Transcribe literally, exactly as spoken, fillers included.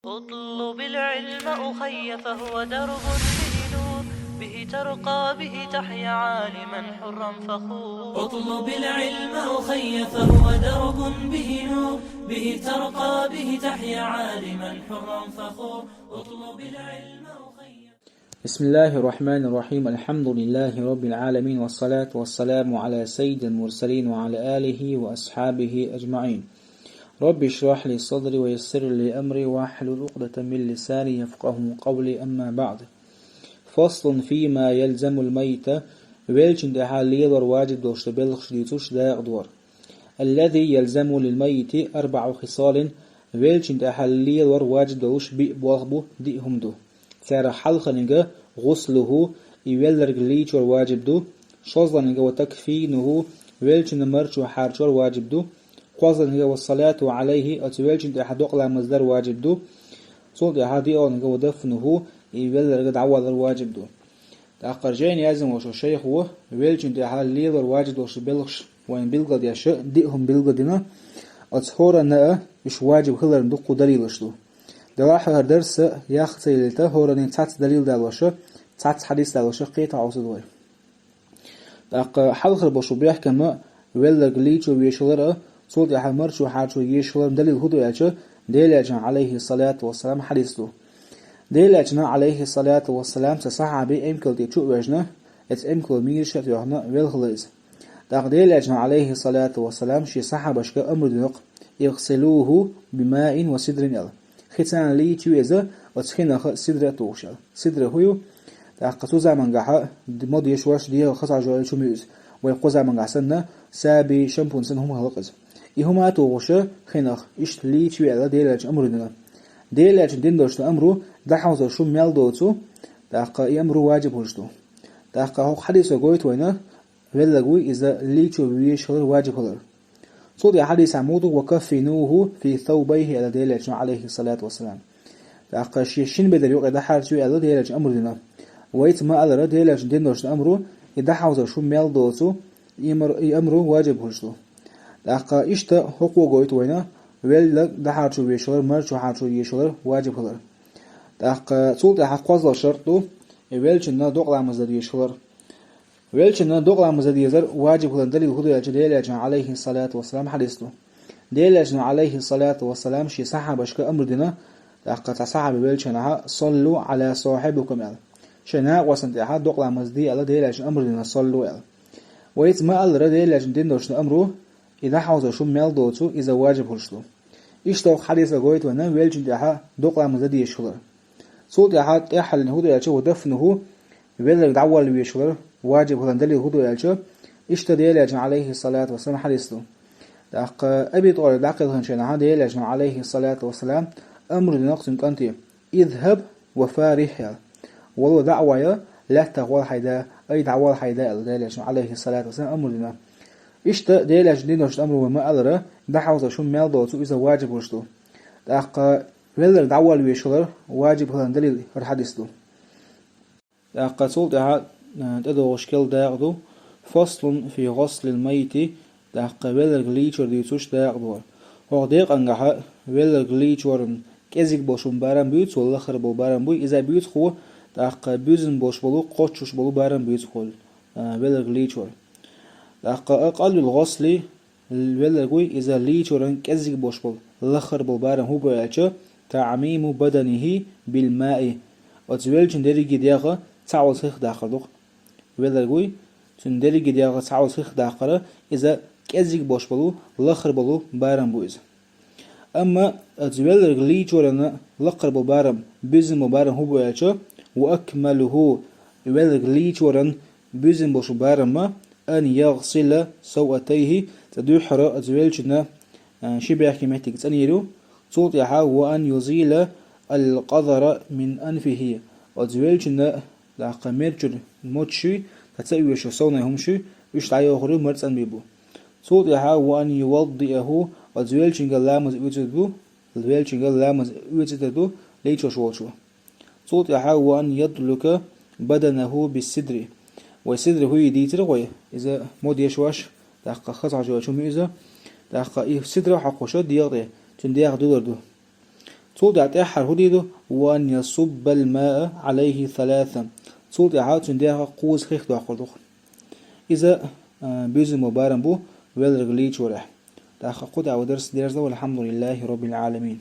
اطلب العلم أخي فهو درب به نور، به ترقى به تحيا عالما حرا فخور. اطلب العلم أخي فهو درب به نور، به ترقى به تحيا عالما حرا فخور. اطلب العلم أخي. بسم الله الرحمن الرحيم. الحمد لله رب العالمين، والصلاة والسلام على سيد المرسلين وعلى آله وأصحابه أجمعين. رب اشرح لي صدري ويسر لي أمري واحلل عقدة من لساني يفقهوا قولي، أما بعد. فصل فيما يلزم الميت. Велчун тӀехьа лелор ваджиб долуш ду белхаш дийцуш дакъа дора. الذي يلزم للميت أربع خصال. Велчун тӀехьа лелор ваджиб долуш биъ болх бу, диъ хӀума ду. Царах хьалхарниг غسله, и велларг лийчор ваджиб ду. ШозлагӀниг وتكفينه, велчун марчо хьарчор ваджиб ду. КхозлагӀниг والصلاة عليه, оцу велчун тӀехьа докъа ламаз дар ваджиб ду. Цул тӀехьа диълагӀниг ودفنه, и велларг дӀавалар ваджиб ду. ТӀаккха жайна яздина волчу шайхо велчун тӀехьа лелор ваджиб долуш белхаш вайна билгалдеш, диъ хӀума билгалдина. Оцу хӀоранна а уьш ваджиб хиларна дуккха далилаш ду. Делахь хӀара дарс а яха ца йиллита, хӀоранна цхьацца далил далоша, цхьацца хьадис далоша кхетахь Ӏовсур ду вай. ТӀаккха хьалхара болуш бу бехкам велларг лийчо вешалар а, цул тӀехьа марчо хьарчо ешалар а далил хӀун ду аьлча, Делан Элчан, عليه الصلاة والسلام, хьадис ду. Делан Элчано, عليه الصلاة والسلام, цхьа сахьаби эмкал тӀе чу а вежна, эцу эмкало мийраш а тоьхна велхала иза. ТӀаккха Делан Элчано, عليه الصلاة والسلام, шен сахьабашка амр дина-кх: اغسلوه بماء وسدر, аьлла. Хица лийча веза оцу хинах сидра а тухуш, аьлла. Сидра хӀун ю? ТӀаккха цу замангахьа д-, ма дешош дегӀах хаза хьожа йолчу хӀума ю иза. Вай кху замангахь санна, саби, шампунь санна хӀума хилла-кх иза. И хӀума а тухуша хинах, иштта лийча ве аьлла, Делан Элчано амр дина. Делан Элчано дина долуш ду амру, дӀахьовзар шун мел доцу, тӀаккха и амру ваджиб хуьлуш ду. ТӀаккха хӀокху хьадисо гойту вайна, велларг вуй иза лийчо вешалар ваджиб хилар. Цул тӀе хьадисехь муха ду: وكفنوه في ثوبيه, аьлла Делан Элчано, عليه الصلاة والسلام. ТӀаккха шен шина бедар юкъе дӀахьарчо аьлла, Делан Элчано амр дина. Вайца ма аллара, Делан Элчано дина долуш ду амру, и дӀахьовзар шун мел доцу, и амр-, и амру ваджиб хуьлуш ду. ТӀаккха иштта хӀокхо гойту вайна, велларг дӀахьарчо вешалар, марчо хьарчо ешалар ваджиб хилар. ТӀаккха цул тӀаьхьа кхозлагӀа шарт ду, и велчунна докъа ламаз дан дезаш хилар. Велчунна докъа ламаз дан дезар ваджиб хиларна далил хӀун ду аьлча, Делан Элчано, عليه الصلاة والسلام, хьадис ду. Делан Элчано, عليه الصلاة والسلام, шен сахьабашка амр дина, тӀаккха цхьа сахьаби велча хьалха: صلوا على صاحبكم, аьлла. Шайн накъостана тӀехьа докъа ламаз де аьлла, Делан Элчано амр дина, صلوا аьлла. Вайца ма аллара, Делан Элчано дина долуш ду амру, и дӀахьовзар шун мел доцу, иза ваджиб хуьлуш ду. Иштта хӀокху хьадисо гойту вайна велчун тӀехьа докъа ламаз дан дезаш хилар. Цул тӀаьхьа тӀаьххьара хӀун ду аьлча, ودفنه, велларг дӀавалла вешалар ваджиб хиларна далил хӀун ду аьлча, иштта Делан Элчано, عليه الصلاة والسلام, хьадис ду. ТӀаккха Аби ТӀалиб дӀакхелхинчу хенахь Делан Элчано, عليه الصلاة والسلام, амр дина-кх цуьнан кӀанте: اذهب وفارح, аьлла. Вало, дӀа а вай, лаьттах вала хьайн да, ай, дӀавала хьайн да, аьлла Делан Элчано, عليه الصلاة والسلام, амр дина. Иштта Делан Элчано дина долуш ду амру, вай ма аллара, дӀахьовзар шун мел доцу, иза ваджиб хуьлуш ду. ТӀаккха велларг дӀавалла вешалар ваджиб хиларна далил хӀара хьадис ду. ТӀаккха цул тӀаьхьа, а, тӀедогӀуш керла дакъа ду: فصل في غسل الميت, тӀаккха велларг лийчор дуьйцуш дакъа ду хӀара. ХӀокху декъангахьа велларг лийчоран кӀезиг болуш барам буьйцу, вала лаххара болу барам буй, иза буьйцу кхо, тӀаккха буьзна болуш болу, кхоччуш болу барам буьйцу кхо, а, велларг лийчор. ТӀаккха أقل الغسل, велларг вуй, иза лийчоран кӀезиг болуш болу, лаххара болу барам хӀун бу аьлча, تعميم بدنه بالماء. Оцу велчун дерриге дегӀ цхьаъ волуш хих даккхар ду-кх. Велларг вуй, цуьнан дерриге дегӀ цхьаъ волуш хих даккхар, иза кӀезиг болуш болу, лаххара болу барам бу иза. Амма оцу велларг лийчоран лакхара болу барам, буьззина болу барам хӀун бу аьлча, وأكمله, велларг лийчоран буьззина болуш барам, أن يغسل سوأتيه, цкъа дуьххьара оцу велчунна, а, ши бехке меттиг цӀанйийр ю, цул тӀаьхьа وأن يزيل القذر من أنفه, оцу велчунна, тӀаккха, мерачуьра моцаш, тӀаккха ца оьшу совнай хӀумаш, уьш дӀайохур ю, мара цӀанбийр бу. Цул тӀаьхьа وأن يوضئه, оцу велчуьнга ламаз оьцуьйтур ду, велчуьнга ламаз оьцуьйтур ду лийчош волчо. Цул тӀаьхьа وأن يدلك بدنه بالسدر. Вай сидра хӀуй дийцира вай, иза мо дешош, тӀаккха хаза хьожа йолчу хӀума ю иза, тӀаккха и сидра хьокхуша дегӀа тӀе, цуьнан дегӀ дуьллур ду. Цул тӀехьа тӀеххьара хӀу дийду: «وأن يصب الماء عليه ثلاثا». Цул тӀехьа цун дегӀа кхуза хих доаккхар ду. Иза, а, безам бола барам бу велларга лийча вара. ТӀаккха кху тӀа вай дарс дерза: والحمد لله رب العالمين.